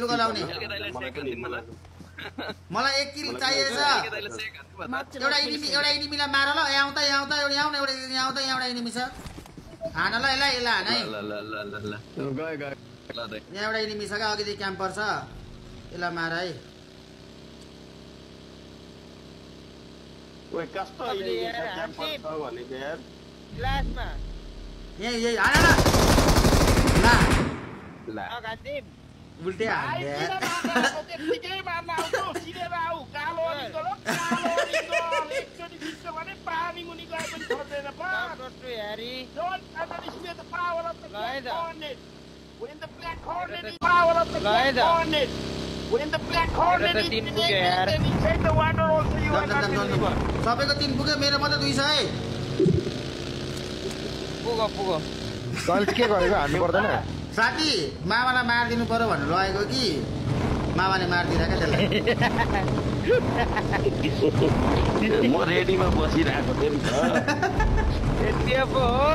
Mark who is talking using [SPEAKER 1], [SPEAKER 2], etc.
[SPEAKER 1] लुगा लाउने मलाई 1 किल चाहिएछ एउटा इनिमीलाई मार ल यहाँ आउँदा एउटा इनिमी छ हान ल यसलाई हान है यहाँ एउटा इनिमी छ क्या अघिदेखि क्याम्पर छ यसलाई मार है
[SPEAKER 2] ओए कस्तो इनिमी छ क्याम्पर छ भने के यार
[SPEAKER 3] लास्टमा
[SPEAKER 1] यही हान ल
[SPEAKER 2] ला
[SPEAKER 3] अगादिम
[SPEAKER 1] उल्टे हान
[SPEAKER 2] त्यतिकै मार्न आउँछौ सिधेर आऊ कालो एकचोटि बिच्छ भने पानी मुनि गए पनि छोड्दैन
[SPEAKER 3] टोटु यारी
[SPEAKER 2] Don't underestimate the power of the
[SPEAKER 3] Right.
[SPEAKER 2] Black Hornet. When the Black Hornet is power of the Black
[SPEAKER 3] Right.
[SPEAKER 2] Hornet. When the Black Hornet is
[SPEAKER 3] तीन
[SPEAKER 2] in
[SPEAKER 3] पुगे
[SPEAKER 2] it,
[SPEAKER 3] यार।
[SPEAKER 2] then inside the water also you are not deliver.
[SPEAKER 1] सबैको 3 पुग्यो मेरो मात्र 2 छ है
[SPEAKER 3] पुगो
[SPEAKER 4] call के गरेको हान्नु पर्दैन
[SPEAKER 1] साथी मामालाई मारिदिनु पर्यो भनेर लगेको कि मामाले मारिदिरहेको त्यसलाई
[SPEAKER 2] म रेडीमा बसिरहेको थिएँ नि त।
[SPEAKER 3] यति पो हो